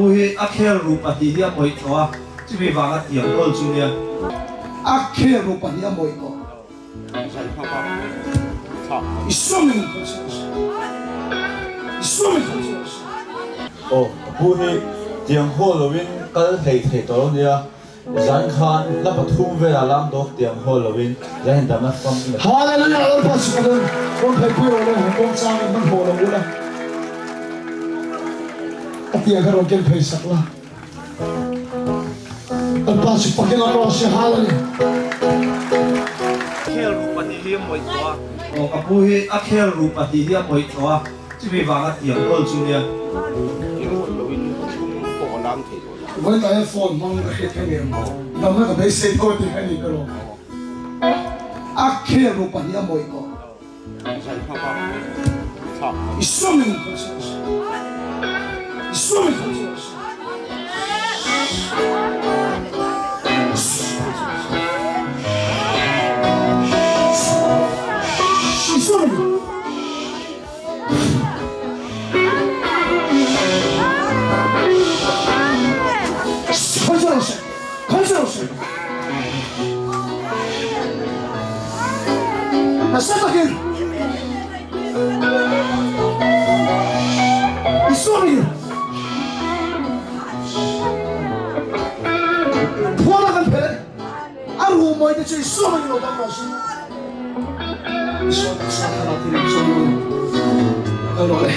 pu hi a khel ru pahnih hi a mawih tawh a, chumi vanga tiang hawl chu nia. A khel ru pahnih a mawih tawh. I sawmin kha chu a sawi. I sawmin kha chu a sawi. Aw, ka pu hi tiang hawl loin kal hlei thei tawh lo nia. Zan khan hla pathum velah lam dawk tiang hawl loin zan in damna famkim a. Hallelujah Lalpa chu ka dawn rawn pheipui rawh le kawng chang in hmanhmawh lo ula a tiang kha rawn ken phei sak la Lalpa chu fakin awm rawh se Hallelujah. Khel ru pahnih hi a mawih tawh a. Aw ka pu hi a khel ru pahnih hi a mawih tawh a chumi vanga tiang hawl chu nia. Tiang hawl loin pathum pawh a lam thei tawh. Vawitlai a phone hmang ka hriat kha nen damna ka beisei tho tih kha ni ka rawh. A khel ru pahnih a mawih tawh. I sawmin kha chu a sawi. I sawmin kha chu a sawi. I sawmin. Nasa takin Isua min Phuana kan phe a ru mawi te chu Isua min lo dam rawh se. Isua taksa thlarau thil in sawi ru kal rawh le.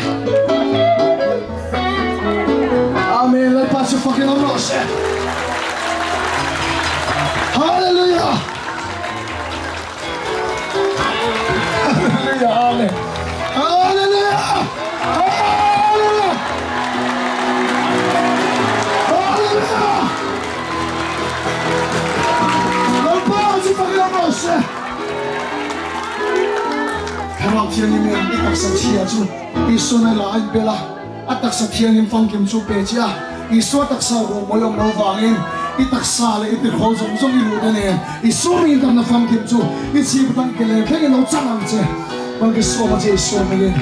Amen. Lalpa chu fakin awm rawh se. Hallelujah. Hallelujah. Amen. Hallelujah. Hallelujah. Hallelujah. Lalpa chu fakin awm rawh se. Thlarau Thianghlim in i taksa chhia chu Isuan a la a inbel a, a taksa thianghlim famkim chu pe che a. Isua taksa ruhmawi awm lo vangin i taksa leh i tihrawl zawng zawng i luhte nen Isua mi intamna famkim chu i chhip atang ke leng thlengin lo chang ang che. Malkisawma che Isua hmingin.